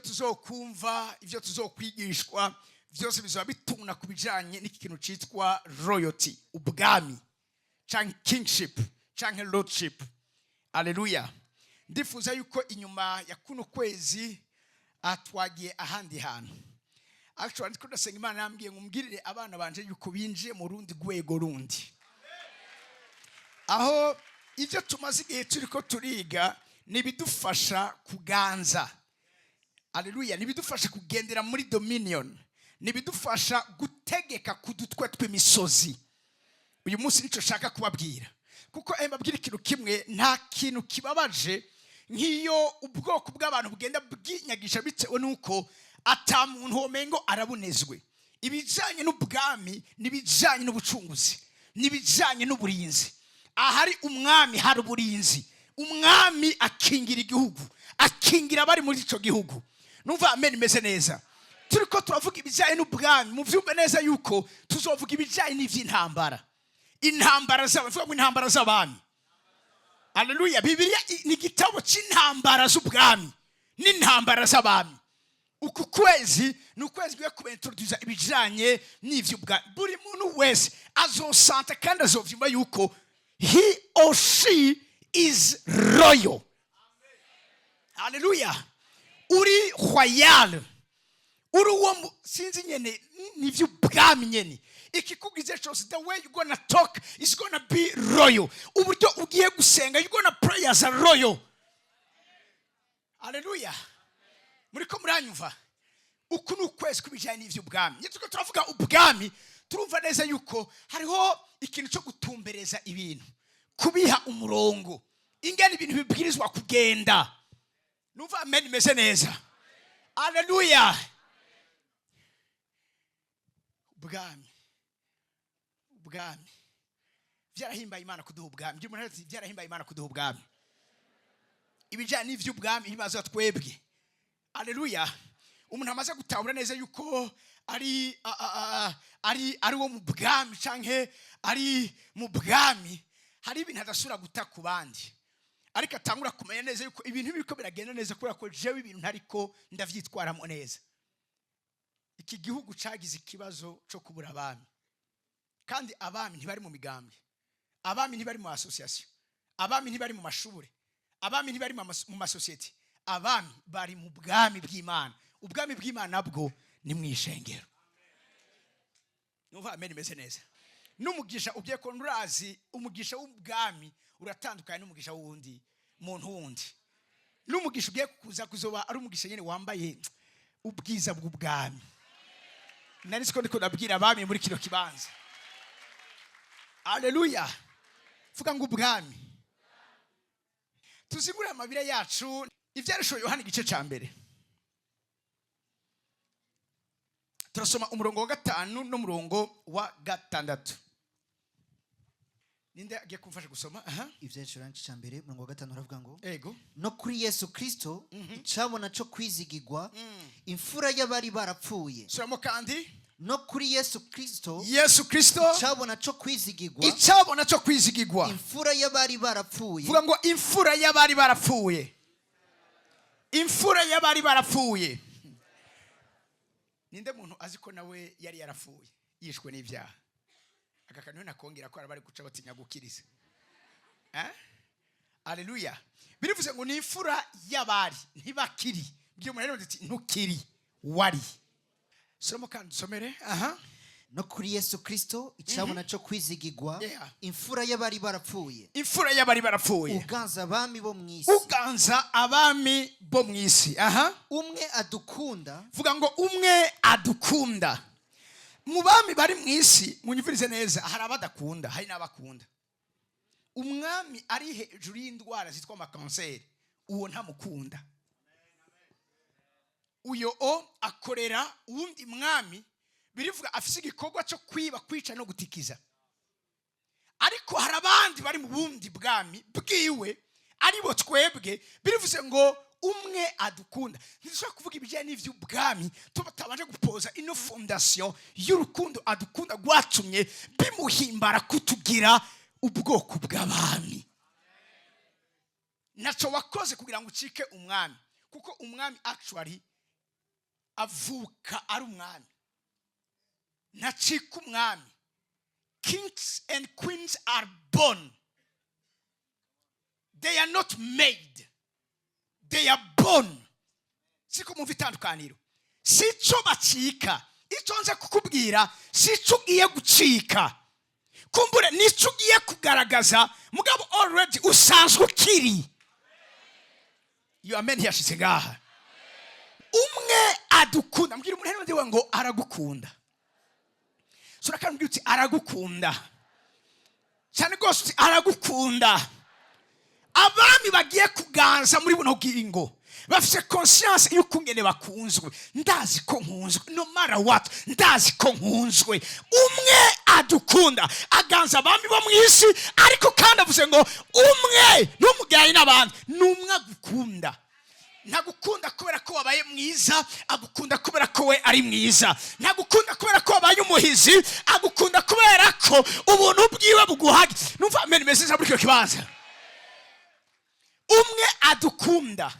Tuzokumva ibyo tuzokwigishwa byose bizaba bituna ku bijyanye n'iki kintu cyitwa royalty, ubwami canke kingship canke lordship. Aleluya! Ndifuza yuko inyuma ya kuno kwezi twagiye ahandi hantu. Actually, ndiko ndasenga, Imana yambwiye ngo mbwirire abana banje yuko binjiye mu rundi rwego rundi, aho ibyo tumaze igihe turiko turiga nibidufasha kuganza. Aleluya! Nibidufasha kugendera muri dominion, nibidufasha gutegeka ku dutwe tw'imisozi. Uyu munsi nicyo nshaka kubabwira, kuko mbabwira ikintu kimwe: nta kintu kibabaje nk'iyo ubwoko bw'abantu bugenda bwinyagisha bitewe n'uko ata muntu womengo arabunezwe. Ibijyanye n'ubwami n'ibijyanye n'ubucunguzi n'ibijyanye n'uburinzi. Ahari umwami hari uburinzi. Umwami akingira igihugu, akingira abari muri icyo gihugu. Numva amen imeze neza. Turi ko turavuga ibijyanye n'ubwami, mubyumve neza yuko tuzovuga ibijyanye n'iby'intambara, intambara z'abami. Vuga ngo intambara z'abami. Aleluya! Bibiliya ni igitabo cy'intambara z'ubwami n'intambara z'abami. Uku kwezi ni ukwezi kugiye kubaintroduza ibijyanye n'ivy'ubwami. Buri muntu wese azosanta kandi azovyumva yuko he or she is royal. Haleluya! Uri royal, uri uwo sinzi nyene, ni ivy'ubwami nyene. Ikikugize cyose, the way you gonna talk is gonna be royal. Uburyo ugiye gusenga, you gonna pray as a royal. Haleluya! Muriko muranyumva? Uku ni ukwezi kw'ibijyanye n'ivy'ubwami. Iyo turiko turavuga ubwami, turumva neza yuko hariho ikintu cyo gutumbereza ibintu, kubiha umurongo, ingene ibintu bibwirizwa kugenda. Numva amen imeze neza. Aleluya! Ubwami, ubwami, byarahimbaye Imana kuduha ubwami. Ibyo umuntu ati: byarahimbaye Imana kuduha ubwami. Ibijyanye n'ivy'ubwami ibibazo twebwe. Aleluya! Umuntu amaze gutahura neza yuko ari ari wo mu bwami canke ari mu bwami, hari ibintu adasubira guta ku bandi, ariko atangura kumenya neza yuko ibintu biriko biragenda neza kubera ko jewe ibintu ntariko ndavyitwaramo neza. Iki gihugu cagize ikibazo co kubura abami, kandi abami ntibari mu migambi, abami ntibari mu association, abami ntibari mu mashure, abami ntibari mu masosiyete. Abami bari mu bwami bw'Imana. Ubwami bw'Imana nabwo ni mu ishengero. Numva amen imeze neza. N'umugisha ugiye kubona, urazi, umugisha w'ubwami uratandukanye n'umugisha w'uwundi muntu wundi. N'umugisha ugiye kuza kuzoba ari umugisha nyine wambaye ubwiza bw'ubwami. Nari siko ndiko ndabwira abami muri kino kibanza. Aleluya! Vuga ngo ubwami. Tuzigure amabire yacu, Ibyahishuwe Yohana igice cya mbere. Turasoma umurongo wa 5 n'umurongo wa 6. Ninde agiye kumfasha gusoma? Aha. Ibyahishuwe igice cya mbere, umurongo wa 5, uravuga ngo: Ego. No kuri Yesu Kristo, icabona cyo kwizigirwa, imfura y'abari barapfuye. Suramo kandi. No kuri Yesu Kristo, Yesu Kristo, icabona cyo kwizigirwa, icyabona cyo kwizigirwa, imfura y'abari barapfuye. Vuga ngo imfura y'abari barapfuye, imfura y'abari barapfuye. Ninde muntu azi ko nawe yari yarapfuye, yishwe n'ibyaha? Aka kantu nakongera ko bari guca batinya gukiriza, eh? Aleluya! Birivuze ngo ni imfura y'abari ntibakiri. Bwira umuntu rero ati: ntukiri, wari. Soma kandi usomere aha. No kuri Yesu Kristo, icabona cyo kwizigirwa, imfura y'abari barapfuye, imfura y'abari barapfuye, uganza abami bo mu isi, uganza abami bo mu isi. Aha. Umwe adukunda. Vuga ngo umwe adukunda. Mu bami bari mu isi, munyumvirize neza, hari abadakunda, hari n'abakunda. Umwami ari hejuru y'indwara zitwa amakanseri, uwo ntamukunda. Uyo o akorera uwundi mwami. Birivuga afise igikorwa cyo kwiba, kwica no gutikiza. Ariko hari abandi bari mu bundi bwami bwiwe, aribo twebwe. Birivuze ngo umwe adukunda. Ntidushobora kuvuga ibijyanye n'iby'ubwami tutabanje gupoza ino fondation y'urukundo adukunda, rwatumye bimuhimbara kutugira ubwoko bw'abami. Ntacyo wakoze kugira ngo ucike umwami, kuko umwami actually Avuka ari umwami, ntacika umwami. Kings and queens are born, they are not made, they are born. Siko mumva itandukaniro? Si cyo bacika. Icyo nze kukubwira, si cyo ugiye gucika, kumbure nicyo ugiye kugaragaza, mugabo already usanzwe ukiri. Iyo amen yashize ngaha. Umwe adukunda. Mbwira umuntu hano ngo aragukunda. Sura kandi uti aragukunda cyane rwose, uti aragukunda. Abami bagiye kuganza muri buno bwingo bafite conscience y'ukungene bakunzwe. Ndazi ko nkunzwe, no matter what, ndazi ko nkunzwe. Umwe adukunda aganza abami bo mu isi, ariko kandi avuze ngo umwe, ntumujyanye n'abandi, ni umwe agukunda. Ntagukunda kubera ko wabaye mwiza, agukunda kubera ko we ari mwiza. Ntagukunda kubera ko wabaye umuhizi, agukunda kubera ko ubuntu bwiwe buguhage. Numva amen imeze neza muri icyo kibanza. Umwe adukunda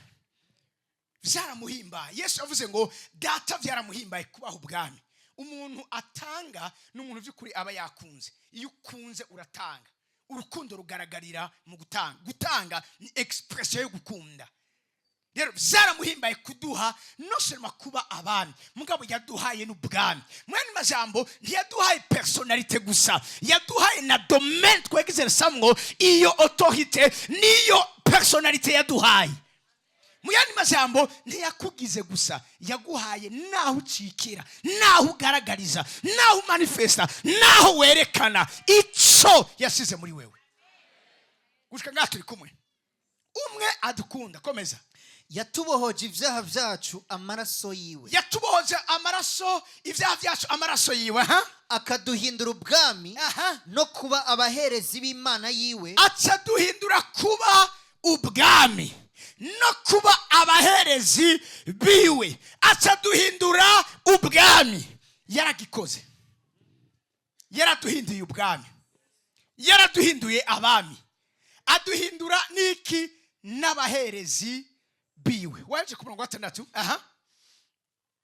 byaramuhimbaye. Yesu yavuze ngo Data byaramuhimbaye kubaha ubwami. Umuntu atanga ni umuntu by'ukuri aba yakunze. Iyo ukunze uratanga. Urukundo rugaragarira mu gutanga. Gutanga ni expression yo gukunda. Rero byaramuhimbaye kuduha non seulement kuba abami, mugabo yaduhaye n'ubwami. Mwene majambo, ntiyaduhaye personnalité gusa, yaduhaye na domaine twegizeresamwo iyo autorité n'iyo personnalité yaduhaye. Mu yandi majambo, ntiyakugize gusa, yaguhaye naho ucikira, naho ugaragariza, naho umanifesta, naho werekana icyo yasize muri wewe. Gushika ngaha turi kumwe? Umwe adukunda. Komeza. Yatubohoje ibyaha byacu amaraso yiwe. Yatubohoje amaraso, ibyaha byacu amaraso yiwe, ha. Akaduhindura ubwami no kuba abaherezi b'Imana yiwe. Aca duhindura kuba ubwami no kuba abaherezi biwe. Aca duhindura ubwami. Yaragikoze, yaraduhinduye ubwami, yaraduhinduye abami, aduhindura n'iki? N'abaherezi biwe. Waje ku murongo wa 6, aha.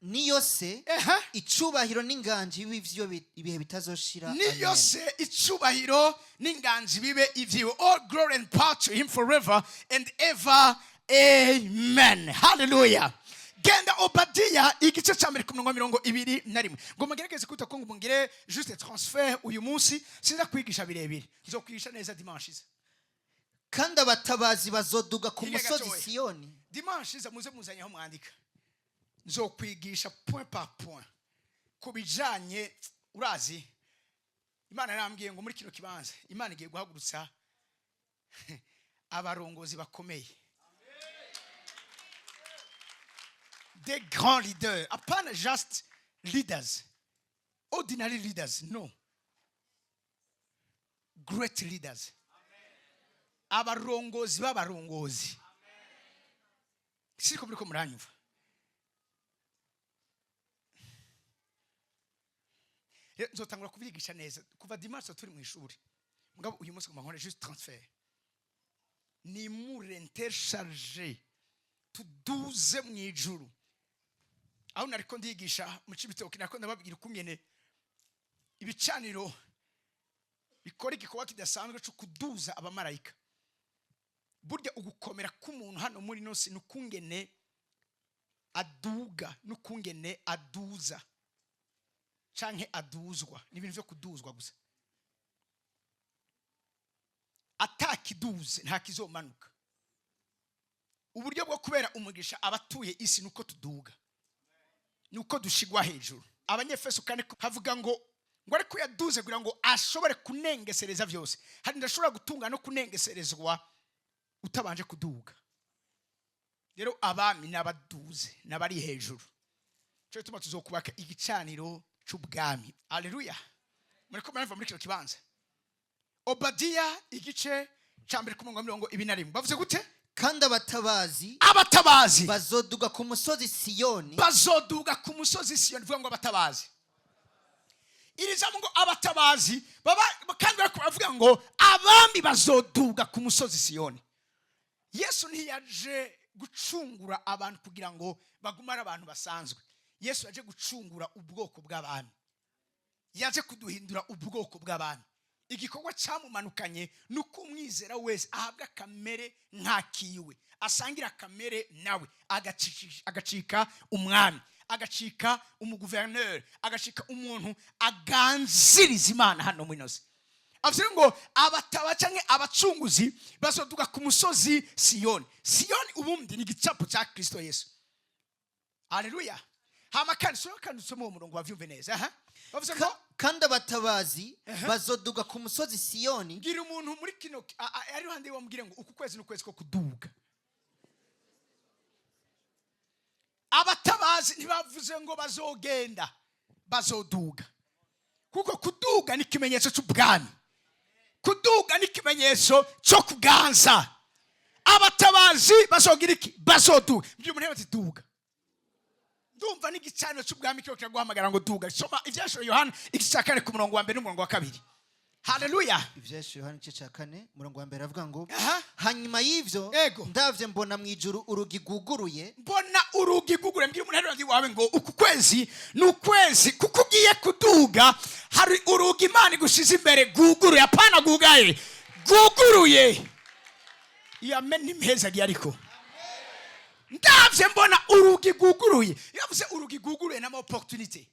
Niyo se icubahiro n'inganji b'ivyo ibihe bitazoshira. Niyo Amen. se icubahiro n'inganji bibe ibyiwe. All glory and power to him forever and ever, amen. Hallelujah. Genda Obadiya igice cya 1 ku murongo wa 21. Ngo mugerageze kwita ko ngo mungire juste transfert. Uyu munsi sinza kwigisha birebire, nzokwigisha neza dimanche iza. Kandi abatabazi bazoduga ku Hirya musozi gatoya. Siyoni. Dimanche iza muze muzanye aho mwandika, nzokwigisha point par point ku bijanye. Urazi, Imana yarambwiye ngo muri kino kibanza Imana igiye guhagurutsa abarongozi bakomeye, des grands leaders, apana just leaders, ordinary leaders, no, great leaders, abarongozi b'abarongozi. Siko muriko muranyumva? Rero nzotangura kubigisha neza kuva dimanche turi mu ishuri, mugabo uyu munsi ngomba nkore juste transfert, nimure intercharge tuduze mu ijuru. Aho nariko ndigisha mu Cibitoke, nariko ndababwira ukungene ibicaniro bikora igikorwa kidasanzwe cyo kuduza abamarayika. Burya ugukomera k'umuntu hano muri ino si ni ukungene aduga n'ukungene aduza canke aduzwa. Ni ibintu vyo kuduzwa gusa. Atakiduze nta kizomanuka. Uburyo bwo kubera umugisha abatuye isi ni uko tuduga, ni uko dushigwa hejuru. Abanyefeso 4 havuga ngo ariko yaduze kugira ngo ashobore kunengesereza byose. Hari ndashobora gutunga no kunengeserezwa utabanje kuduga. Rero abami n'abaduze n'abari hejuru. Cyo gituma tuzokubaka igicaniro c'ubwami. Aleluya. Muriko murumva muri kino kibanza? Obadiya igice ca 1 ku murongo wa 21 bavuze gute? Kandi abatabazi Abatabazi bazoduga ku musozi Siyoni. Bazoduga ku musozi Siyoni. Vuga ngo abatabazi. Iri jambo ngo abatabazi baba kandi bariko baravuga ngo abami bazoduga ku musozi Siyoni. Yesu ntiyaje gucungura abantu kugira ngo bagume ari abantu basanzwe. Yesu yaje gucungura ubwoko bw'abantu, yaje kuduhindura ubwoko bw'abantu. Igikorwa cyamumanukanye ni uko umwizera wese ahabwa kamere nk'akiwe, asangira kamere nawe, agacika umwami, agacika umuguverineri, agacika umuntu aganziriza Imana hano muri ino si. Avuze ngo abataba cyangwa abacunguzi bazoduga ku musozi Siyoni. Siyoni ubundi ni igicapo cya Kristo Yesu. Haleluya! Hama kandi sura, kandi usome uwo murongo wavyumve neza. Aha bavuze ngo Kandi abatabazi bazoduga ku musozi Siyoni. Mbwira umuntu muri kino ari iruhande yiwe, wamubwire ngo uku kwezi ni ukwezi ko kuduga. Abatabazi ntibavuze ngo bazogenda, bazoduga, kuko kuduga ni ikimenyetso cy'ubwami, kuduga ni ikimenyetso cyo kuganza. Abatabazi bazogira iki? Bazoduga. Mbwira umuntu ati: "Duga." Ndumva n'igicaniro cy'ubwami kiba kiraguhamagara ngo duga. Soma Ibyahishuriwe Yohana igice cya 4 ku murongo wa mbere n'umurongo wa kabiri. Haleluya! Ivyahishuriwe Yohana igice cya 4, umurongo wa mbere, avuga ngo: "Hanyuma y'ivyo ndavye mbona mu ijuru urugi rwuguruye." Mbona urugi rwuguruye. Mbwira umuntu ari wawe ngo uku kwezi ni ukwezi kuko ugiye kuduga. Hari urugi Imana igushize imbere rwuguruye, apana rwugaye, rwuguruye. Iyo amen ntimpezagiye. Ariko ndavye mbona urugi rwuguruye. Iyo avuze urugi rwuguruye, n'ama opportunité,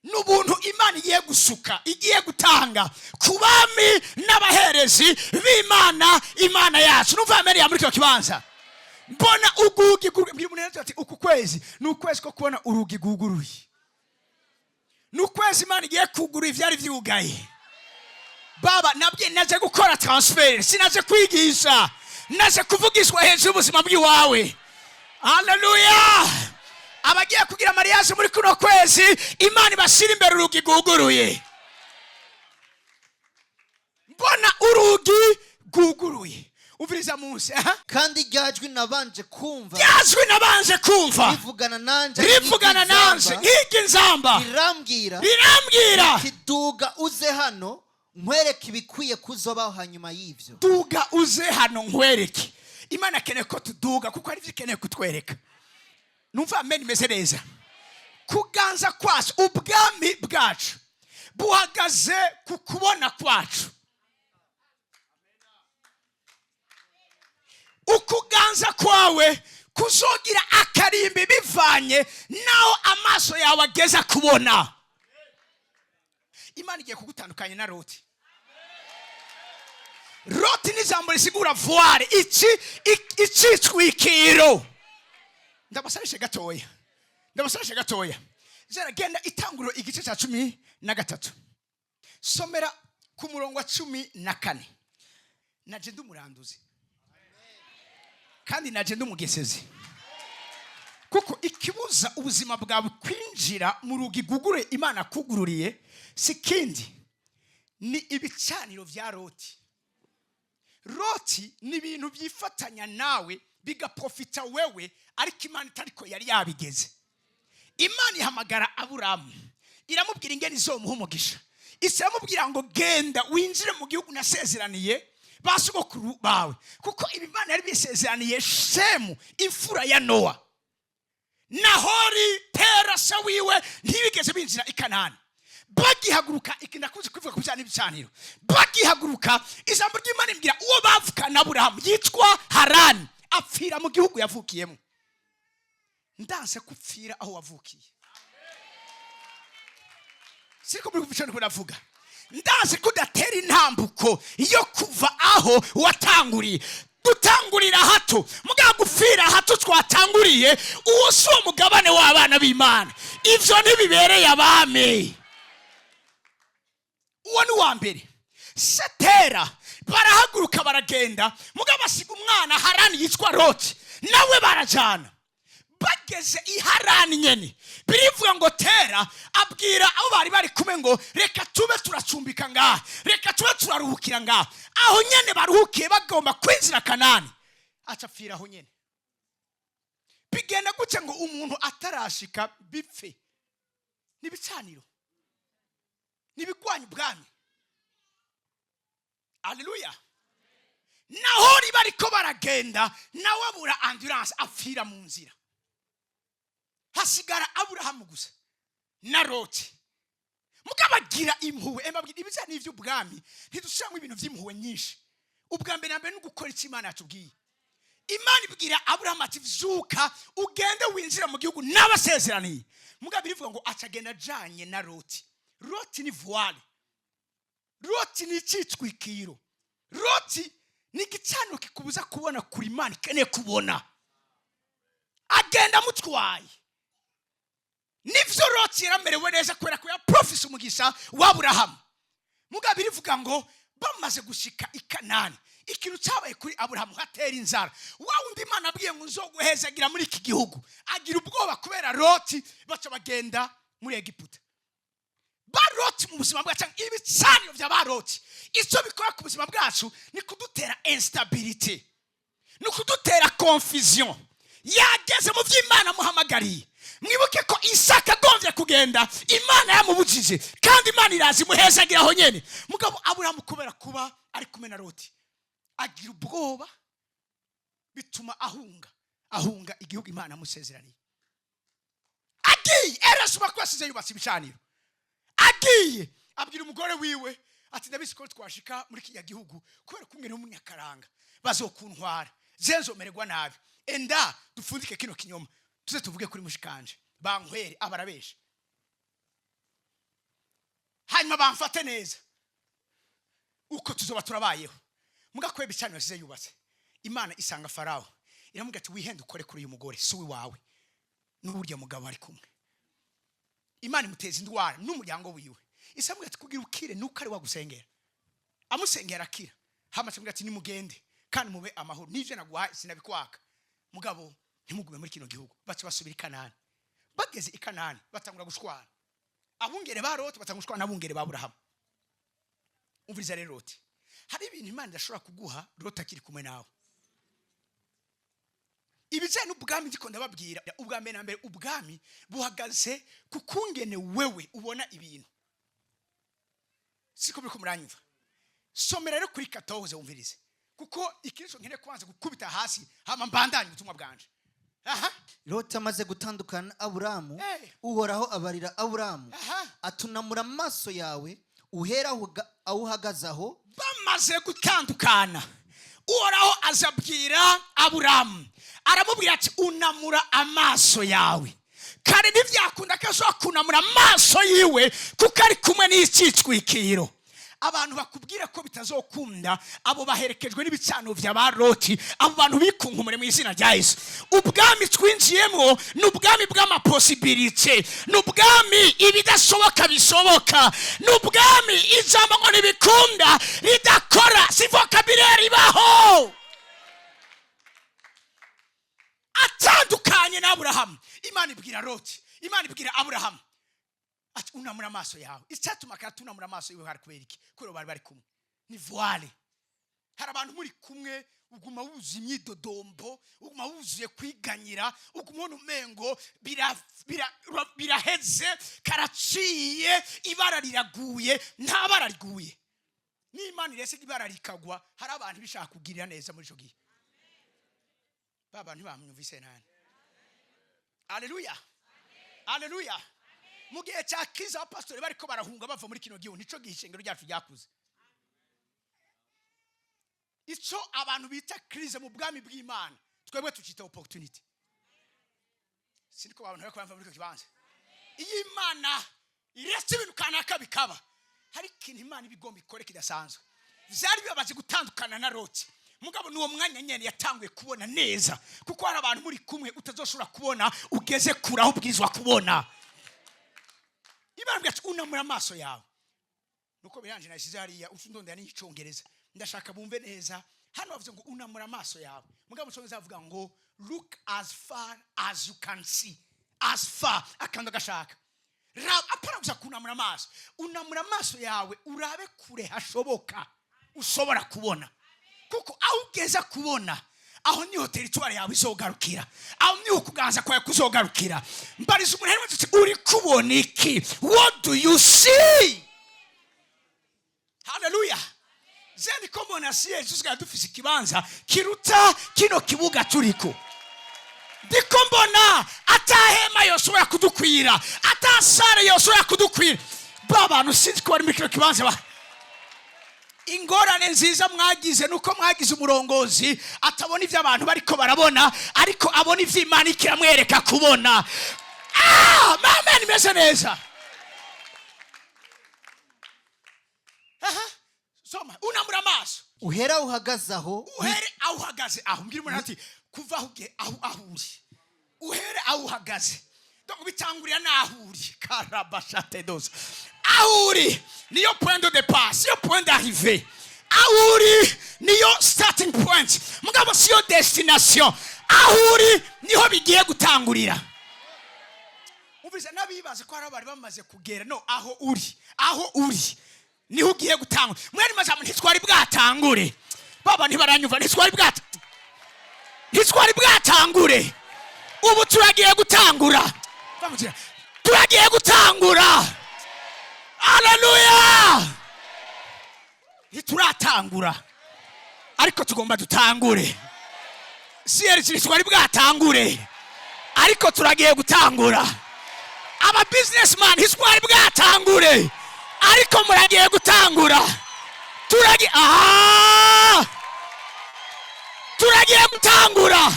n'ubuntu Imana igiye gusuka, igiye gutanga ku bami n'abaherezi b'Imana, Imana yacu. Numva amen ya muri kino kibanza. Mbona urugi rwuguruye. Mbwira umuntu ati: "Uku kwezi ni ukwezi ko kubona urugi rwuguruye." Ni ukwezi Imana igiye kugura ivyari vyugaye. Baba, nabwiye naje gukora transfer, sinaje kwigisha, naje kuvugishwa hejuru y'ubuzima bw'iwawe. Haleluya! Abagiye kugira mariage muri kuno kwezi, Imana ibashyira imbere urugi rwuguruye. Mbona urugi rwuguruye. Umviriza munsi, aha. "Kandi rya jwi nabanje kumva Rya jwi nabanje kumva rivugana nanje rivugana nanje nk'iry'inzamba, nk'iry'inzamba, rirambwira rirambwira ati: 'Duga uze hano nkwereke ibikwiye kuzobaho hanyuma y'ivyo.'" "Duga uze hano nkwereke." Imana akeneye ko tuduga kuko hari ibyo ikeneye kutwereka. Numva amen imeze neza. Kuganza kwacu, ubwami bwacu buhagaze ku kubona kwacu. Ukuganza kwawe kuzogira akarimbi bivanye naho amaso yawe ageza kubona. Imana igiye kugutandukanya na Loti. Loti ni ijambo risigura voile, iki icitwikiro. Ndabasarishe gatoya, ndabasarishe gatoya. Zera, genda Itanguriro igice cya 13, somera ku murongo wa 14. Naje ndi umuranduzi kandi naje ndi umugesezi, kuko ikibuza ubuzima bwawe kwinjira mu rugi rwuguruye Imana kugururiye si kindi, ni ibicaniro bya Loti. Loti ni ibintu byifatanya nawe bigaprofita wewe, ariko Imana itariko yari yabigeze. Imana ihamagara Aburamu, iramubwira ingene izomuha umugisha. Isi iramubwira ngo: "Genda winjire mu gihugu nasezeraniye ba sogokuru bawe," kuko ibi Imana yari bisezeraniye Shemu, imfura ya Nowa. Nahori, Tera se wiwe ntibigeze binjira i Kanani. Bagihaguruka, iki ndakunze kubivuga ku bijyanye n'ibicaniro, bagihaguruka, ijambo ry'Imana imbwira uwo bavukana Aburahamu yitwa Harani apfira mu gihugu yavukiyemo. Ndanse kupfira aho wavukiye. Siko muri kuvuga ndiko ndavuga? Ndazi ko udatera intambuko yo kuva aho watanguriye. Dutangurira hato, mugabo gupfira hato twatanguriye, uwo si uwo mugabane w'abana b'Imana. Ivyo ntibibereye abami. Uwo ni uwa mbere. Setera barahaguruka baragenda, mugabo basiga umwana Harani yitwa Loti, nawe barajana. Bageze i Harani nyene, birivuga ngo Tera abwira abo bari bari kumwe ngo: "Reka tube turacumbika ngaha, reka tube turaruhukira ngaha." Aho nyene baruhukiye bagomba kwinjira Kanani, aca apfira aho nyene. Bigenda gutya ngo umuntu atarashika bipfe. N'ibicaniro n'ibigwanya ubwami. Aleluya! Naho riba ariko baragenda, nawe abura ambulance, apfira mu nzira. Hasigara Aburahamu gusa na Loti. Mugabo agira impuhwe. Mbabwira ibijyanye n'iby'ubwami, ntidushyiramo ibintu by'impuhwe nyinshi. Ubwa mbere na mbere ni ugukora icyo Imana yatubwiye. Imana ibwira Aburahamu ati: "Vyuka, ugende, winjira mu gihugu n'abasezeraniye." Mugabo birivuga ngo acagenda ajanye na Loti. Loti ni voile, Loti ni icitwikiro, Loti ni igicaniro kikubuza kubona kure Imana ikeneye kubona. Agenda amutwaye. Nivyo, Loti yaramerewe neza kubera ko yaprofise umugisha w'Aburahamu. Mugabo birivuga ngo bamaze gushika i Kanani, ikintu cyabaye kuri Aburahamu, hatera inzara. Wa wundi Imana abwiye ngo nzoguhezagira muri iki gihugu, agira ubwoba kubera Loti, baca bagenda muri Egiputa. Ba Loti mu buzima bwacu, ibicaniro bya ba Loti, icyo bikora ku buzima bwacu ni kudutera instabilité, ni ukudutera confusion. Yageze mu by'Imana amuhamagariye. Mwibuke ko Isaka agombye kugenda, Imana yamubujije, kandi Imana iraza imuhezagira aho nyene. Mugabo Aburahamu, kubera kuba ari kumwe na Loti, agira ubwoba, bituma ahunga igihugu Imana yamusezeraniye. Agiye, erasuma ko yasize yubatse ibicaniro. Agiye, abwira umugore wiwe ati: "Ndabizi ko twashika muri kiriya gihugu, kubera kumwe n'umunyakaranga bazokuntwara, zenzomererwa nabi. Enda dupfundike kino kinyoma, tuze tuvuge kuri mushikanje, bankwere abarabesha, hanyuma bamfate neza, uko tuzoba turabayeho." Mugakwiye ibicaniro yasize yubatse. Imana isanga Farawo, iramubwira ati: "Wihende, ukore kuri uyu mugore, si uwawe, n'urya mugabo ari kumwe." Imana imuteza indwara n'umuryango wiwe. Isamubwira ati: "Kugira ukire nuko ari wagusengera." Amusengera akira. Hama acamubwira ati: "Nimugende kandi mube amahoro, n'ivyo naguhaye sinabikwaka, mugabo ntimugume muri kino gihugu." Baca basubira i Kanani. Bageze i Kanani, batangura gushwana. Abungere ba Loti batangura gushwana n'abungere ba Aburahamu. Umviriza rero, Loti, hari ibintu Imana idashobora kuguha Loti akiri kumwe nawe. Ibijyanye n'ubwami ndiko ndababwira, ubwa mbere na mbere ubwami buhagaze ku kungene wewe ubona ibintu. Siko biriko muranyumva? Somera rero kuri 14, wumvirize, kuko ikintu nkeneye kubanza gukubita hasi, hama mbandanye ubutumwa bwanje. Aha. Loti amaze gutandukana na Aburamu, Uhoraho abarira Aburamu atunamura amaso yawe, uhera aho uhagaze aho. Bamaze gutandukana, Uhoraho azabwira Aburamu, aramubwira ati: "Unamura amaso yawe." Kare ntibyakunda ko ashobora kunamura amaso yiwe kuko ari kumwe n'icitwikiro. Abantu bakubwira ko bitazokunda, abo baherekejwe n'ibicaniro vya ba Loti. Abo bantu bikunkumure mu izina rya Yesu. Ubwami twinjiyemo ni ubwami bw'amapossibilités, ni ubwami ibidashoboka bishoboka, ni ubwami ijambo ngo ntibikunda ridakora, si vocabulaire ibaho. Atandukanye na Aburahamu, Imana ibwira Loti, Imana ibwira Aburahamu ati: "Unamura amaso yawe." Icyatuma akatunamura amaso yiwe hari kubera iki? Kubera bari bari kumwe, ni voile. Hari abantu muri kumwe uguma wuzuye imyidodombo, uguma wuzuye kwiganyira, uguma ubona umengo biraheze, karaciye, ibara riraguye. Nta bara riguye. N'Imana irese ibara rikagwa, hari abantu bishaka kugirira neza muri icyo gihe. Ba bantu ntibamwumvise nani. Aleluya, aleluya! Mu gihe cya crise, abapasitori bariko barahunga bava muri kino gihugu, nico gihe ishengero ryacu ryakuze. Ico abantu bita crise mu bwami bw'Imana, twebwe tucita opportunity. Siniko abantu bariko bava muri icyo kibanza. Iyo Imana iretse ibintu kanaka bikaba, hari ikintu Imana iba igomba ikore kidasanzwe. Vyari bibabaje gutandukana na Loti, mugabo n'uwo mwanya nyene yatanguye kubona neza, kuko hari abantu muri kumwe utazoshobora kubona ugeze kure aho ubwirizwa kubona. Imana ati: "Unamura amaso yawe." Nuko biranje nashyize hariya ndondera n'icyongereza, ndashaka bumve neza. Hano bavuze ngo unamura amaso yawe, mugabo mu cyongereza bavuga ngo "Look as far as you can see." As far, akantu gashaka. Apana gusa kunamura amaso, unamura amaso yawe urabe kure hashoboka ushobora kubona, kuko aho ugeza kubona, aho niho territoire yawe izogarukira, aho niho kuganza kwawe kuzogarukira. Mbariza umuntu harimo ati: "Uri kubona iki?" What do you see? Haleluya! Zeni ko mbona siye dusigaye dufise ikibanza kiruta kino kibuga turiko. Ndiko mbona atahema yoshobora kudukwira, ata salle yoshobora kudukwira. Ba bantu sinzi ko bari muri kino kibanza. Ba ingorane nziza mwagize nuko mwagize umurongozi atabona ibyo abantu bariko barabona, ariko abona ibyo Imana ikiramwereka kubona. Ah, amen, imeze neza. Aha, soma, unamura amaso. Uhera uhagaze aho. Uhere aho uhagaze aho. Mbwira umuntu ati kuva aho uge aho uri, uhere aho uhagaze. Donc bitangurira n'aho uri. Karabashate doza, aho uri niyo point de départ, siyo point d'arrivée. Aho uri niyo starting point, mugabo siyo destination. Aho uri niho bigiye gutangurira. Umvise n'abibaza ko hari bari bamaze kugera. No, aho uri, aho uri niho ugiye gutangura. Mwene majambo, ntitwari bwatangure. Baba ntibaranyumva. Ntitwari bwatangure, ubu turagiye gutangura. Bamugira, turagiye gutangura. Haleluya! Ntituratangura, ariko tugomba dutangure. Siyeri, ntitwari bwatangure, ariko turagiye gutangura. Aba businessman, ntitwari bwatangure, ariko muragiye gutangura. Turagiye, aha, turagiye gutangura.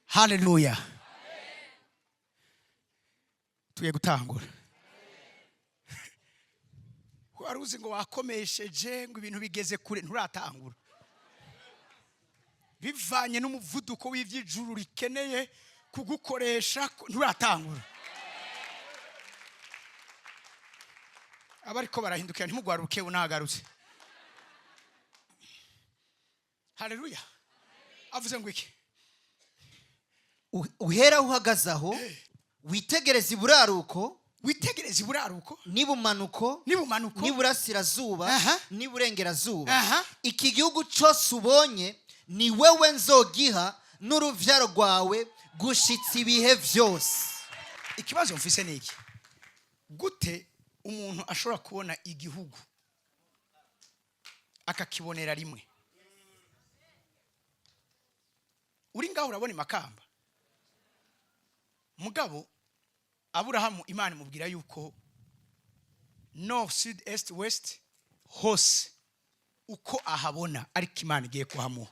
Haleluya, tugiye gutangura. Wari uzi ngo wakomesheje, ngo ibintu bigeze kure, nturatangura. Bivanye n'umuvuduko w'iby'ijuru rikeneye kugukoresha, nturatangura. Abariko barahindukira, ntimugwaruke, unagarutse. Haleluya! Avuze ngo iki? Uhera aho uhagaze aho, witegereze iburaruko. Witegereze iburaruko. N'ibumanuko. N'ibumanuko. N'iburasirazuba. N'iburengerazuba. Iki gihugu cyose ubonye ni wewe nzogiha n'uruvyaro rwawe gushitsa ibihe vyose. Ikibazo mfise ni iki: gute umuntu ashobora kubona igihugu akakibonera rimwe? Uri ngaho urabona Imakamba, mugabo Aburahamu Imana imubwira yuko nord, sud, est, west, hose uko ahabona, ariko Imana igiye kuhamuha.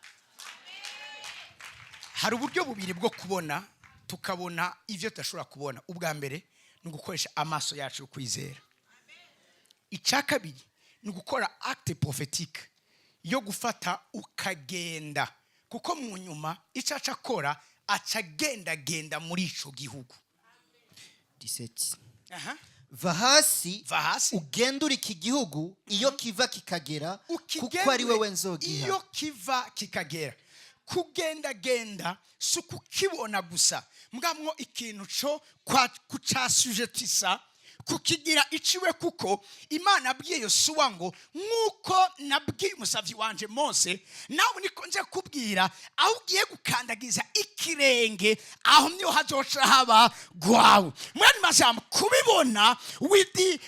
Hari uburyo bubiri bwo kubona, tukabona ibyo tudashobora kubona. Ubwa mbere ni ugukoresha amaso yacu yo kwizera. Icya kabiri ni ugukora acte prophétique yo gufata ukagenda, kuko mu nyuma icyo aca akora, aca agendagenda muri ico gihugu. 17. Aha. Va hasi. Va hasi. Ugendure iki gihugu iyo kiva kikagera, kuko ari wewe nzogiha. Iyo kiva kikagera. Kugendagenda si ukukibona gusa, mbwamwo ikintu co kucasujetisa, kukigira iciwe, kuko Imana abwiye Yosuwa ngo: "Nk'uko nabwiye umusavyi wanje Mose, nawe niko nje kubwira, aho ugiye gukandagiza ikirenge, aho niho hazoca haba gwawe." Mwene majambo, kubibona with the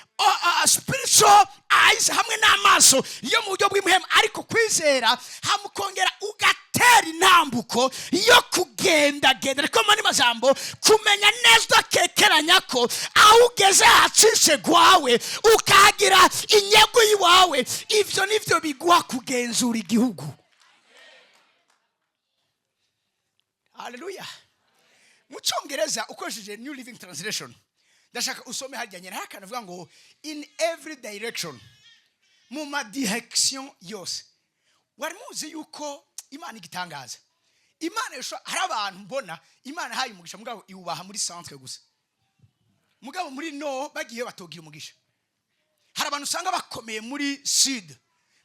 spiritual eyes, hamwe n'amaso yo mu buryo bw'imuhemu, ariko kwizera hamukongera ugatera intambuko yo kugendagenda. Ariko mu majambo, kumenya neza udakekeranya ko aho ugeze hacishe gwawe, ukahagira inyego y'iwawe, ivyo nivyo biguha kugenzura igihugu. Haleluya! Mu Cyongereza, ukoresheje New Living Translation, ndashaka usome harya nyine, hari akantu avuga ngo "in every direction", mu ma direction yose. Wari muzi yuko Imana igitangaza, Imana hari abantu mbona Imana ihaye umugisha, mugabo iwubaha muri centre gusa, mugabo muri no bagiye batogira umugisha. Hari abantu usanga bakomeye muri sud,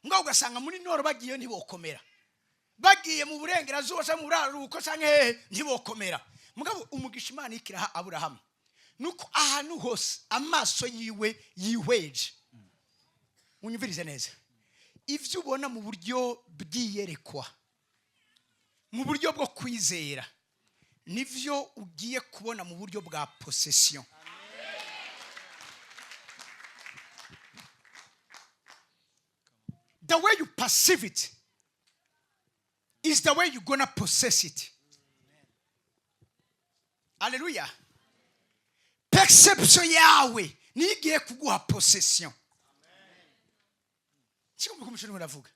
mugabo ugasanga muri nord bagiye ntibokomera, bagiye mu burengerazuba cyangwa mu buraruko cyangwa hehe ntibokomera. Mugabo umugisha Imana ikiraha Aburahamu nuko ahantu hose amaso yiwe yihweje. Unyumvirize neza: ibyo ubona mu buryo bw'iyerekwa, mu buryo bwo kwizera, nivyo ugiye kubona mu buryo bwa possession. The way you perceive it. Is the way you gonna possess it. Haleluya. Perception yawe niyo igiye kuguha possession. Siko umushuri uravuga.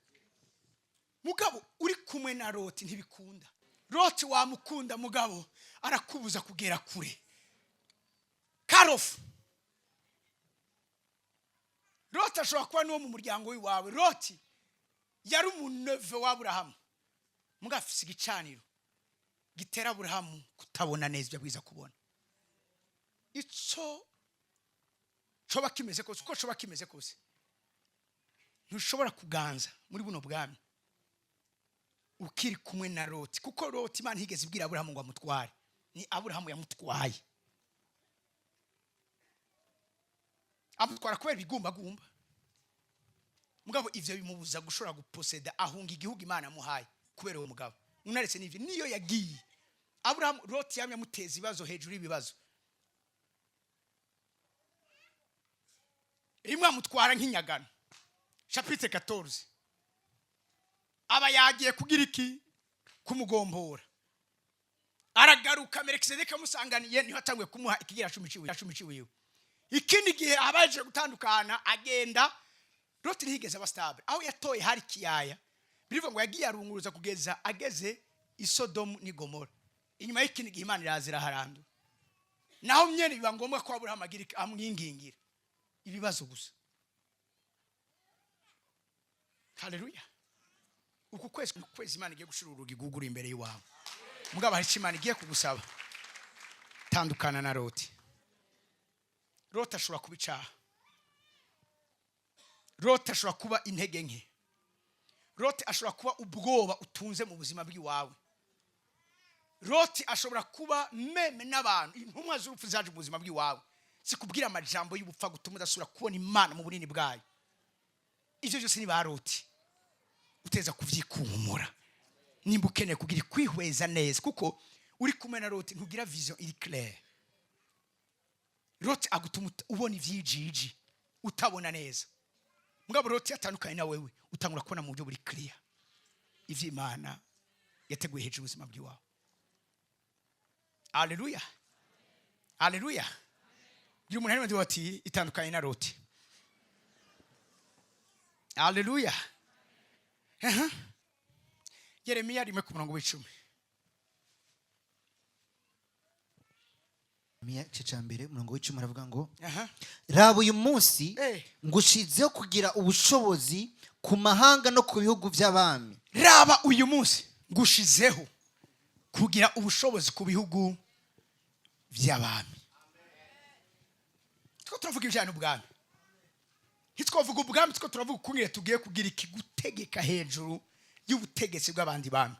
Mugabo uri kumwe na Loti ntibikunda. Loti wamukunda, mugabo arakubuza kugera kure. Karofu Loti ashobora kuba n'uwo mu muryango w'iwawe. Loti yari umu neveu w'Aburahamu, mugabo afise igicaniro gitera Aburahamu kutabona neza ibyo abwiza kubona. Ico coba kimeze kose, uko coba kimeze kose, ntushobora kuganza muri buno bwami ukiri kumwe na Loti, kuko Loti Imana ntigeze ibwira Aburahamu ngo amutware, ni Aburahamu yamutwaye. Amutwara kubera ibigumbagumba, mugabo ivyo bimubuza gushobora guposeda. Ahunga igihugu Imana amuhaye kubera uwo mugabo. Unaretse n'ivyo, niyo yagiye Aburahamu, Loti yamye amuteza ibibazo hejuru y'ibibazo. Rimwe amutwara nk'inyagano, chapitre 14, aba yagiye kugira iki? Kumugombora. Aragaruka, Melkisedeki amusanganiye, niho atanguye kumuha ikigira cumi ciwe, cumi ciwiwe. Ikindi gihe abaje gutandukana, agenda. Loti ntiyigeze aba stable. Aho yatoye hari ikiyaya, birivuga ngo yagiye arunguruza kugeza ageze i Sodomu n'i Gomora. Inyuma y'ikindi gihe Imana iraza iraharandura. Naho nyene biba ngombwa ko Aburahamu agira amwingingira. Ibibazo gusa. Haleluya. Uku kwezi ni ukwezi Imana igiye gushira urugi rwuguru imbere y'iwawe. Mugabo hari icyo Imana igiye kugusaba. Tandukana na Loti. Loti ashobora kuba icaha. Loti ashobora kuba intege nke. Loti ashobora kuba ubwoba utunze mu buzima bw'iwawe. Loti ashobora kuba même n'abantu, intumwa z'urupfu zaje mu buzima bw'iwawe, zikubwira amajambo y'ubupfa gutuma udasubira kubona Imana mu bunini bwayo. Ivyo byose ni ba Loti. Uteza kuvyikunkumura nimba ukeneye kugira kwihweza neza, kuko uri kumwe na Loti ntugira vision iri claire. Loti agutuma ubona ivyijiji, utabona neza. Mugabo Loti atandukanye na wewe, utangura kubona mu buryo buri clear ivyo Imana yateguye hejuru ubuzima bw'iwawe. Haleluya, haleluya. Gira umuntu arimo ati itandukanye na Loti. Haleluya. Aha. Yeremiya 1 ku murongo w'10. Yeremiya igice cya mbere, umurongo w'10, aravuga ngo: Aha. "Raba, uyu munsi ngushizeho kugira ubushobozi ku mahanga no ku bihugu by'abami." Raba, uyu munsi ngushizeho kugira ubushobozi ku bihugu by'abami. Two turavuga ibijyanye n'ubwami, ntitwavuga ubwami, two turavuga ukungene tugiye kugira ikigutegeka hejuru y'ubutegetsi bw'abandi bami.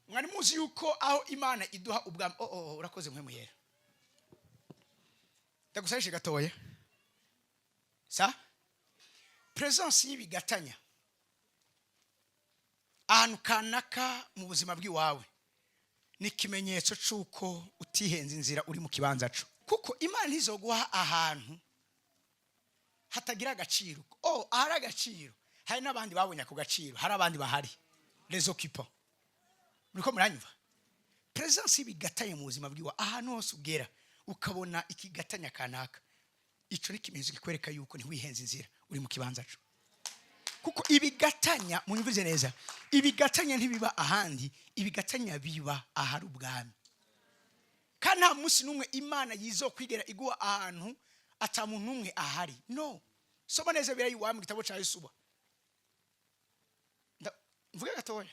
Mwari muzi yuko aho Imana iduha ubwami? Oh, urakoze mwe muyera. Ndagusahishe gatoya sa presence y'ibigatanya ahantu kanaka mu buzima bw'iwawe ni ikimenyetso c'uko utihenze inzira uri mu kibanza co, kuko Imana ntizoguha ahantu hatagira agaciro. Oh, ahari agaciro hari n'abandi babonye ako gaciro, hari abandi bahari, les occupants. Muriko muranyumva? Presence y'ibigatanya mu buzima bw'iwawe, ahantu hose ugera ukabona ikigatanya kanaka, ico ni ikimenyetso kikwereka yuko ntiwihenze inzira uri mu kibanza co, kuko ibigatanya, munyumvize neza, ibigatanya ntibiba ahandi, ibigatanya biba ahari ubwami. Kandi nta munsi n'umwe Imana yizokwigera iguha ahantu ata muntu n'umwe ahari. No soma neza birayiwawe mu gitabo cya Yosuwa. Mvuge gatoya.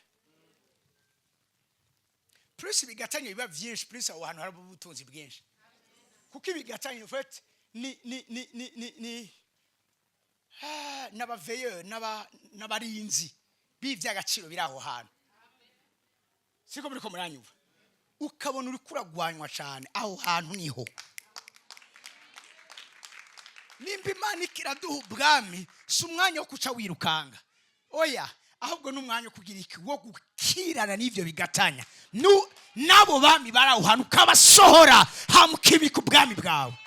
Plus ibigatanya biba byinshi, plus aho hantu hari ubutunzi bwinshi, kuko ibigatanya en fait ni n'aba veilleurs, n'abarinzi b'iby'agaciro biri aho hantu. Siko muriko muranyumva? Ukabona uri kuragwanywa cyane, aho hantu niho. Nimba Imana ikiraduha ubwami, si umwanya wo kuca wirukanga, oya, ahubwo ni umwanya wo kugira iki? Wo gukirana n'ivyo bigatanya n'abo bami bari aho hantu, ukabasohora, hama ukibika ubwami bwawe.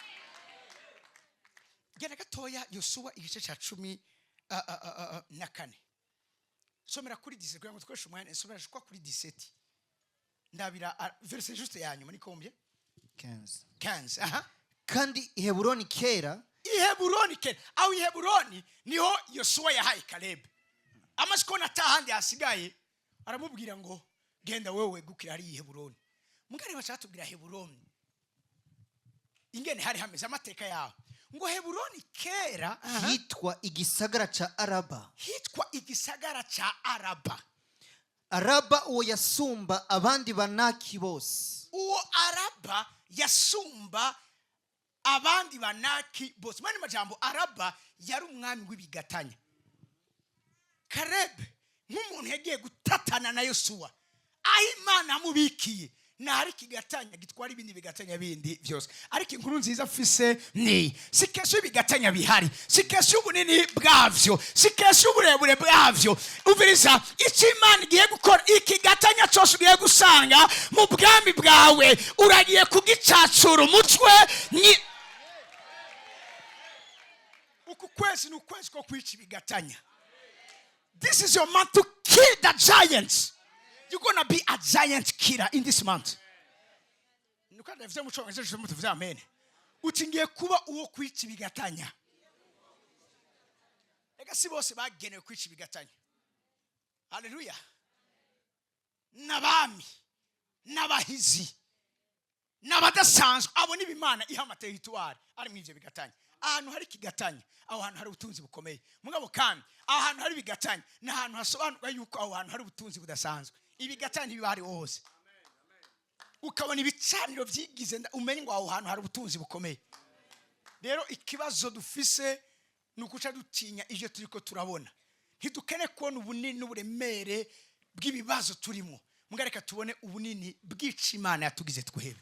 Genda gatoya, Yosuwa igice cya 14. Somera kuri 17 kugira ngo dukoreshe umwanya. Somera shukwa kuri 17, ndabira verset juste ya nyuma ni combien? 15. 15, aha. Kandi i Heburoni kera, I Heburoni kera. Aho i Heburoni niho Yosuwa yahaye Kalebe. Amaze kubona atahandi hasigaye, aramubwira ngo: "Genda wewe wegukira hariya i Heburoni." Mugari bacatubwira Heburoni ingene hari hameze, amateka yaho, ngo Heburoni kera, aha, hitwa igisagara ca Araba. Hitwa igisagara ca Araba. Araba uwo yasumba abandi Banaki bose. Uwo Araba yasumba abandi Banaki bose. Mani majambo, Araba yari umwami w'ibigatanya. Karebe nk'umuntu yagiye gutatana na Yosuwa, aho Imana amubikiye ntahari ikigatanya gitwara ibindi bigatanya bindi byose. Ariko inkuru nziza mfise ni si question y'ibigatanya bihari, si question y'ubunini bwavyo, si question y'uburebure bwavyo. Umviriza icyo Imana igiye gukora: ikigatanya cyose ugiye gusanga mu bwami bwawe, uragiye kugicacura umutwe. Ni uku kwezi, ni ukwezi ko kwica ibigatanya. This is your month to kill the giants. You're gonna be a giant killer in this month. Nuko ndavuze mu Cyongereza, ejo mutuvuze amen. Uti: "Ngiye kuba uwo kwica ibigatanya." Ega si bose bagenewe kwica ibigatanya. Haleluya! N'abami, n'abahizi, n'abadasanzwe, abo niba Imana iha ama territoires ari mu ivyo bigatanya. Ahantu hari ikigatanya, aho hantu hari ubutunzi bukomeye. Mugabo kandi aho hantu hari ibigatanya ni ahantu hasobanurwa yuko aho hantu hari ubutunzi budasanzwe. Ibigatanya ntibiba hari hose. Ukabona ibicaniro byigize, umenye ngo aho hantu hari ubutunzi bukomeye. Rero ikibazo dufise ni ukuca dutinya ibyo turi ko turabona. Ntidukene kubona ubunini n'uburemere bw'ibibazo turimo. Mugareka tubone ubunini bw'ico Imana yatugize twebwe.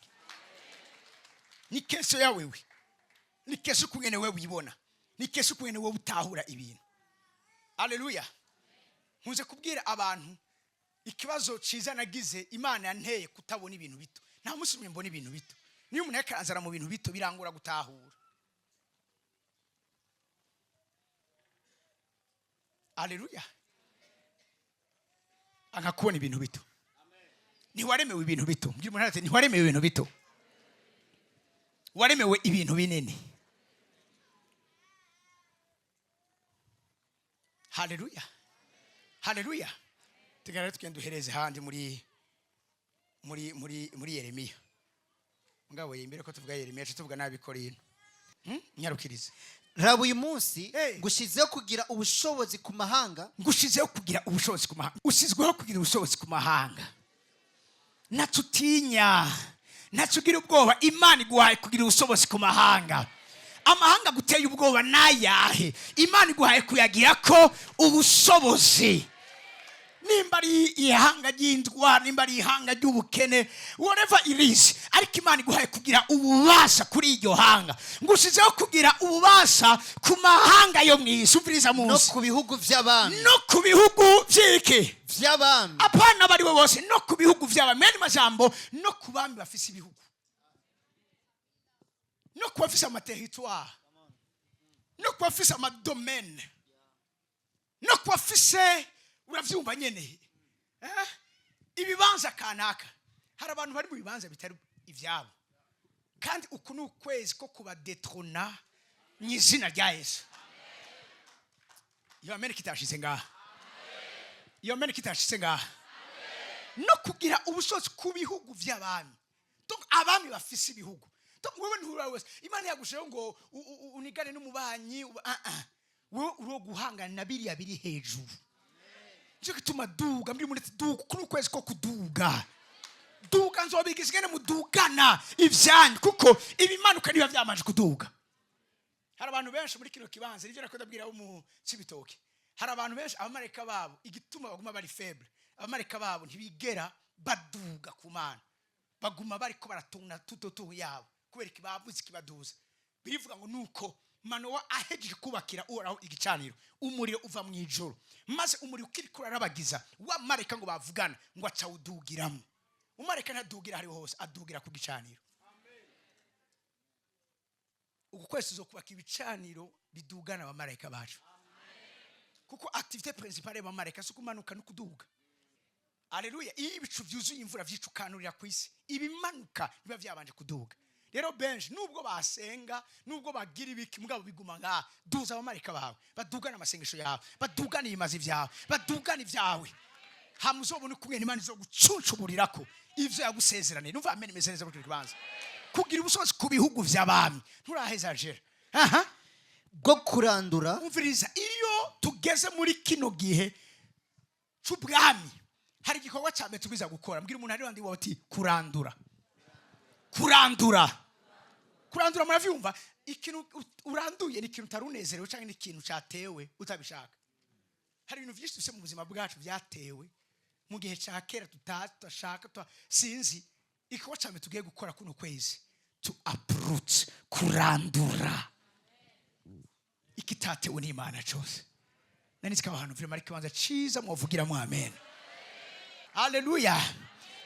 Ni question ya wewe, ni question ukungene wewe wibona, ni question ukungene wewe utahura ibintu. Aleluya! Nkunze kubwira abantu ikibazo cyiza nagize: Imana yanteye kutabona ibintu bito. Nta munsi umwe mbona ibintu bito. Niyo umuntu ariko aranzara mu bintu bito, birangura gutahura. Aleluya! Anka kubona ibintu bito. Ntiwaremewe ibintu bito. Mbwira umuntu ati: "Ntiwaremewe ibintu bito, waremewe ibintu binini." Haleluya, haleluya! Tugenda, tugenda duhereze handi muri Yeremiya. Ngabo imbere ko tuvuga Yeremiya, tuvuga n'Abikorino. Nyarukirize. Raba, uyu munsi Hey. ngushizeho kugira ubushobozi ku mahanga. Ngushizeho kugira ubushobozi ku mahanga. Usizweho kugira ubushobozi ku mahanga. Ntacutinya, ntacugira ubwoba. Imana iguhaye kugira ubushobozi ku mahanga. Amahanga guteye ubwoba n'ayahe? Imana iguhaye kuyagira ko ubushobozi. Nimba ari ihanga ry'indwara, nimba ari ihanga ry'ubukene, whatever it is, ariko Imana iguhaye kugira ububasha kuri iryo hanga. Ngushizeho kugira ububasha ku mahanga yo mu isi. Umviriza, no munsi ku bihugu by'abami. No ku bihugu by'iki? By'abami. Apana abari bo bose, no ku bihugu by'abami. Mwene majambo, no ku bami bafise ibihugu, no ku bafise ama territoires, no ku bafise ama domaines, no ku bafise, uravyumva nyene, eh? Ibibanza kanaka. Hari abantu bari mu bibanza bitari ivyabo, kandi uku ni ukwezi ko kuba détrôner mu izina rya Yesu. Iyo Amerika itashize ngaha, iyo Amerika itashize ngaha. No kugira ubushobozi ku bihugu by'abami. Donc abami bafise ibihugu. Donc wewe nturawe wese Imana yagushireho ngo unigane n'umubanyi, ah, ah. Wewe uriwo guhangana na biriya biri hejuru. Nicyo gituma duga muri ati: "Duga." Kuri ukwezi ko kuduga, duga. Nzobigisha ingene mudugana ibyanyu, kuko ibimanuka niba byamanje kuduga. Hari abantu benshi muri kino kibanza, nivyo nakunda ndabwira abo mu Cibitoke. Hari abantu benshi, abamarayika babo, igituma baguma bari faible, abamarayika babo ntibigera baduga ku Mana. Baguma bariko baratuna tutotu yabo kubera ikibavuze ikibaduza. Birivuga ngo nuko Manowa ahejeje kubakira Uhoraho igicaniro, umuriro uva mu ijoro, maze umuriro ukiriko urarabagiza, wa marayika ngo bavugana ngo acawudugiramo. Umarayika ntadugira hariho hose, adugira ku gicaniro. Uku kwezi tuzokubaka ibicaniro bidugana abamarayika bacu. Kuko activité principale y'abamarayika si kumanuka no kuduga. Aleluya! Iyo ibicu byuzuye imvura vyicukanurira ku isi, ibimanuka biba byabanje kuduga. Rero benshi, nubwo basenga, nubwo bagira ibiki, mugabo biguma ngaha. Duza abamarayika bawe, badugane amasengesho yawe, badugane ibimazi byawe, badugane ibyawe, hama uzobona ukumwe Imana izo gucuncuburirako ivyo yagusezeraniye. Numva amen imeze neza muri kino kibanza. Kugira ubushobozi ku bihugu vy'abami. Nturaheza jera aha. Bwo kurandura. Umviriza, iyo tugeze muri kino gihe c'ubwami, hari igikorwa cya mbere tubwiza gukora. Mbwira umuntu ari wandi wawe uti: "Kurandura, kurandura, kurandura." Muravyumva? Ikintu uranduye ni ikintu utari unezerewe cyangwa ni ikintu cyatewe utabishaka. Hari ibintu byinshi dufite mu buzima bwacu byatewe mu gihe cya kera tutashaka, sinzi. Igikorwa cya mbere tugiye gukora kuno kwezi, to uproot, kurandura ikitatewe n'Imana cyose. Nari nzi ko aho hantu vraiment ari ikibanza cyiza mwavugiramo amen. Haleluya!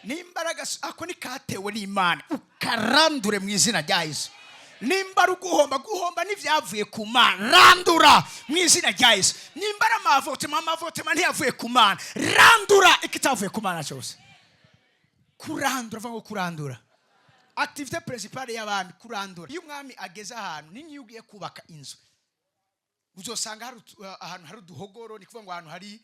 N'imbaraga ako nikatewe n'Imana, ukarandure mu izina rya Yesu. Nimba ari uguhomba, guhomba n'ibyavuye ku Mana, randura mu izina rya Yesu. Nimba ari ama avortement, ama avortement ntiyavuye ku Mana, randura ikitavuye ku Mana cyose. Kurandura, avuga ngo kurandura. Activité principale y'abami, kurandura. Iyo umwami ageze ahantu, ni nk'iyo ugiye kubaka inzu, uzosanga hari ahantu hari uduhogoro, ni kuvuga ngo ahantu hari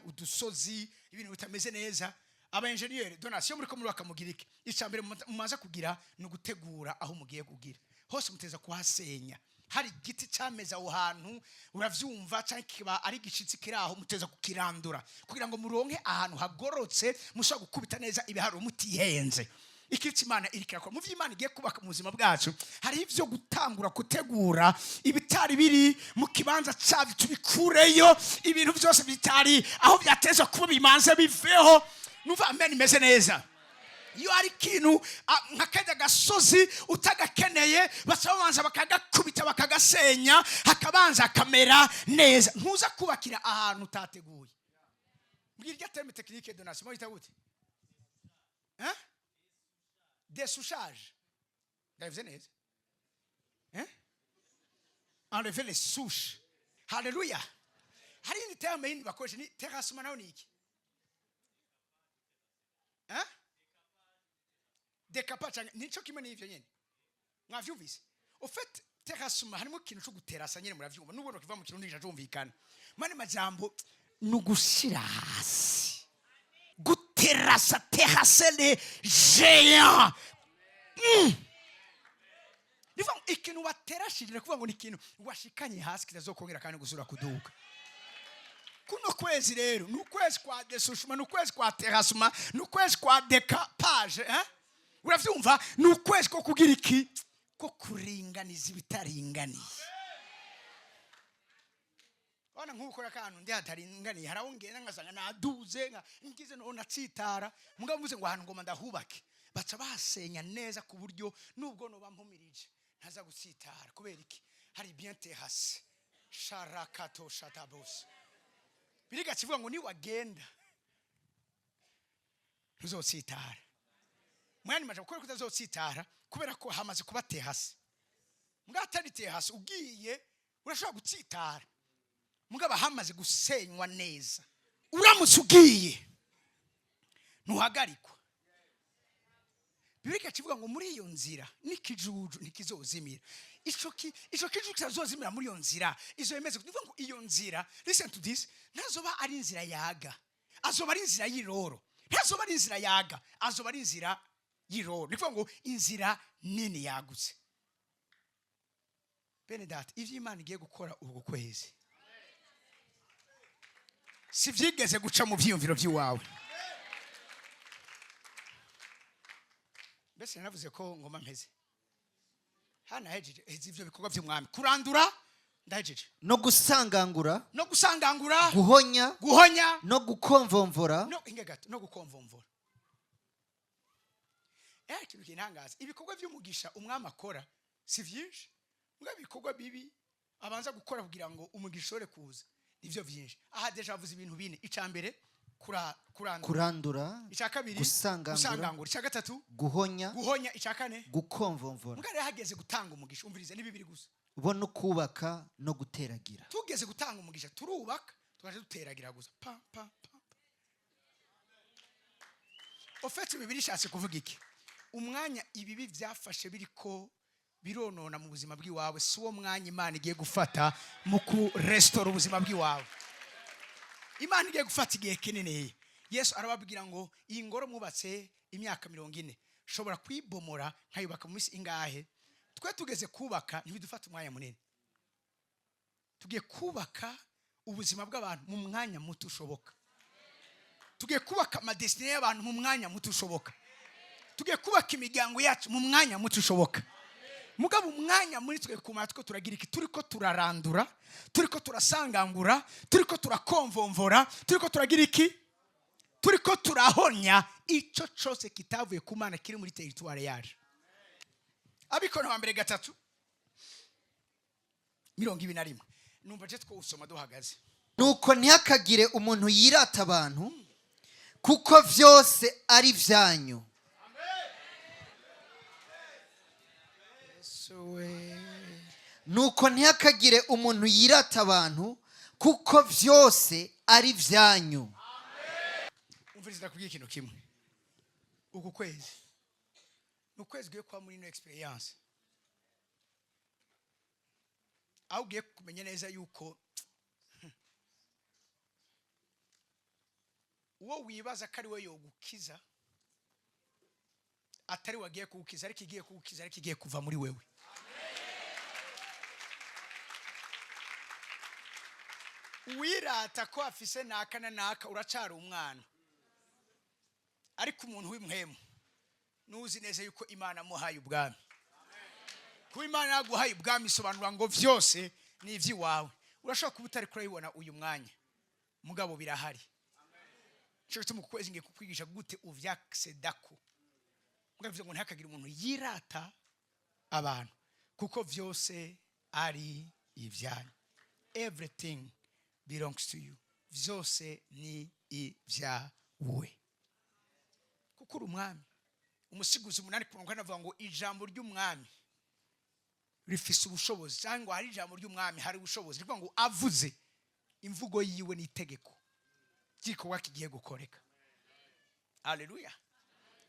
udusozi, ibintu bitameze neza. Aba engineer donation muri ko murubaka, mugira iki? Icya mbere mumaze kugira ni ugutegura aho mugiye kugira hose, muteza kuhasenya. Hari igiti cyameze aho hantu, uravyumva, cyangwa kiba ari igishitsi kiri aho, muteza kukirandura kugira ngo muronke ahantu hagorotse mushobora gukubita neza ibiharuro mutihenze. Ikitse Imana iri kirakora mu vy'Imana igiye kubaka mu buzima bwacu, hari ivyo gutangura gutegura ibitari biri mu kibanza cyabyo, tubikureyo. Ibintu byose bitari aho byatezwa kuba bimanze biveho. Numva amen imeze neza. Iyo hari ikintu nka kajya gasozi utagakeneye, baca babanza bakagakubita, bakagasenya, hakabanza hakamera neza. Ntuza kubakira ahantu utateguye. Mbwira irya terme technique, donation yita gute? Hein? Dessouchage, ndabivuze neza? Hein? Enlever les souches. Haleluya! Hari indi terme yindi bakoresha, ni terrassement. Nayo ni iki? Hein? Décapage nico kimwe n'ivyo nyene, mwavyumvise? Au fait, terrassement harimo ikintu cyo guterasa nyene, muravyumva, nubwo kiva mu Kirundi cyumvikana. Mane majambo ni ugushira hasi, guterasa, terrasser les géants. Ni ukuvuga ngo ikintu waterashije, kuvuga ngo ni ikintu washikanye hasi kitazokongera kandi gusubira kuduka. Kuno kwezi rero ni ukwezi kwa dessouchement, ni ukwezi kwa terrassement, ni ukwezi kwa décapage, eh? Uravyumva? Ni ukwezi ko kugira iki? Ko kuringaniza ibitaringaniye. Wana nk'ukora akantu ndi hataringaniye, hari aho ngenda ngasanga naduze, nka ngize no natsitara. Mugabo mvuze ngo ahantu ngoma ndahubake, baca basenya neza ku buryo nubwo noba mpumirije ntaza gutsitara. Kubera iki? Hari bien terrassé. Sharakato shatabos biriga kivuga ngo niwagenda ntuzotsitara. Mwani maje gukora kutazotsitara kubera ko hamaze kuba terrassé. Mbwa atari terrassé, ugiye urashobora gutsitara. Mugabo hamaze gusenywa neza, uramutse ugiye ntuhagarikwa. Bibiliya kivuga ngo muri iyo nzira n'ikijuju ntikizozimira. Ico kijuju kitazozimira muri iyo nzira izo yemeze. Ni ukuvuga ngo iyo nzira, listen to this, ntazoba ari inzira yaga, azoba ari inzira y'iroro. Ntazoba ari inzira yaga, azoba ari inzira y'iroro. Ni ukuvuga ngo inzira nini yagutse. Bene data, ivyo Imana igiye gukora uku kwezi si vyigeze guca mu vyiyumviro by'iwawe. Mbese naravuze ko ngoma mpeze hano, hejeje heze ivyo bikorwa vy'umwami. Kurandura, ndahejeje. No gusangangura. No gusangangura. Guhonya. Guhonya. No gukomvomvora. No inge gato, no gukomvomvora. Ikintu kintangaza, ibikorwa by'umugisha umwami akora si vyinshi, mbwa ibikorwa bibi abanza gukora kugira ngo umugisha ushobore kuza nivyo vyinshi. Aha déjà avuze ibintu bine. Ica mbere, kurandura. Kurandura. Icya kabiri, Gusangangura. gusangangura. Icya gatatu, Guhonya. guhonya. Icya kane, Gukomvomvora. Mbwa rero hageze gutanga umugisha, umvirize, ni bibiri gusa. Bo no kubaka no guteragira. Tugeze gutanga umugisha, turubaka. Tukaje duteragira gusa pa pa pa pa. Au fait, bibiri ishatse kuvuga iki? Umwanya ibibi byafashe biriko bironona mu buzima bw'iwawe, si wo mwanya Imana igiye gufata mu kuresitora ubuzima bw'iwawe. Imana igiye gufata igihe kinini. Yesu arababwira ngo iyi ngoro mwubatse imyaka 40, shobora kuyibomora nkayubaka mu minsi ingahe? Twe tugeze kubaka, ntibidufata umwanya munini. Tugiye kubaka ubuzima bw'abantu mu mwanya muto ushoboka. Tugiye kubaka ama destinées y'abantu mu mwanya muto ushoboka. Tugiye kubaka imiryango yacu mu mwanya muto ushoboka. Mugabo umwanya muri twe kumara two turagira iki? Turiko turarandura, turiko turasangangura, turiko turakomvomvora, turiko turagira iki? Turiko turahonya ico cose kitavuye ku Mana kiri muri territoire yacu. Abikorinto wa mbere 3:21. Numva je twosoma duhagaze. Nuko ntihakagire umuntu yirata abantu, kuko vyose ari vyanyu. Yesu we. Nuko ntihakagire umuntu yirata abantu, kuko vyose ari vyanyu. Umviriza, ndakubwira ikintu kimwe. Uku kwezi ni ukwezi ugiye kuba muri ino expérience, aho ugiye kumenya neza yuko uwo wibaza ko ari we yogukiza atari we agiye kugukiza, ariko igiye kugukiza, ariko igiye kuva muri wewe. Uwirata ko afise naka na naka, uracari umwana. Ariko umuntu w'impwemu nuzi neza yuko Imana amuhaye ubwami. Kuba Imana yaguhaye ubwami isobanura ngo vyose ni ivy'iwawe. Urashobora kuba utari kurabibona uyu mwanya, mugabo birahari. Nico gituma uku kwezi ngiye kukwigisha gute uvyaccedako. Mugabo ngo ntihakagire umuntu yirata abantu, kuko vyose ari ibyanyu. Everything belongs to you. Vyose ni ibyawe kuko uri umwami. Umusiguzi 8:4 avuga ngo ijambo ry'umwami rifise ubushobozi, cyangwa hari ijambo ry'umwami hari ubushobozi. Rivuga ngo avuze, imvugo yiwe ni itegeko ry'igikorwa kigiye gukoreka. Haleluya!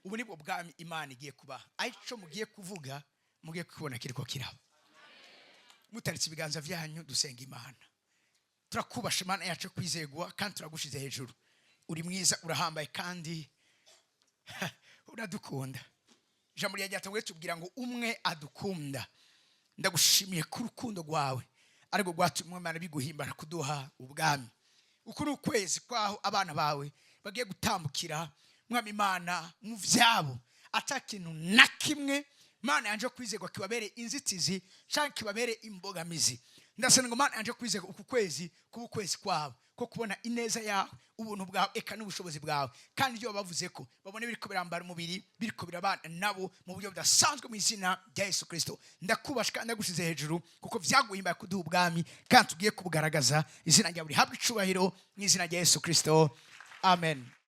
Ubu nibwo bwami Imana igiye kubaha. Ariko mugiye kuvuga, mugiye kubona kiriko kiraba. Mutaritse ibiganza byanyu, dusenga Imana. Turakubasha Imana yacu kwizegwa, kandi turagushize hejuru. Uri mwiza, urahambaye, kandi uradukunda. Ijambo rya ryatanguye tubwira ngo umwe adukunda. Ndagushimiye ku rukundo rwawe, ariko rwatumye Imana biguhimbara kuduha ubwami. Uku ni ukwezi kwaho abana bawe bagiye gutambukira, Mwami Imana, mu byabo ata kintu na kimwe, Mana yanje kwizerwa, kibabere inzitizi cyangwa kibabere imbogamizi. Ndasenga ngo Mana yanje kwizerwa, uku kwezi kuba ukwezi kwabo ko kubona ineza yawe, ubuntu bwawe, eka n'ubushobozi bwawe. Kandi ibyo bavuze ko babone biriko birambara umubiri, biriko birabana nabo mu buryo budasanzwe, mu izina rya Yesu Kristo. Ndakubasha kandi ndagushize hejuru, kuko vyaguhimbaye kuduha ubwami, kandi tugiye kubugaragaza. Izina ryawe rihabwe icubahiro mu izina rya Yesu Kristo, amen.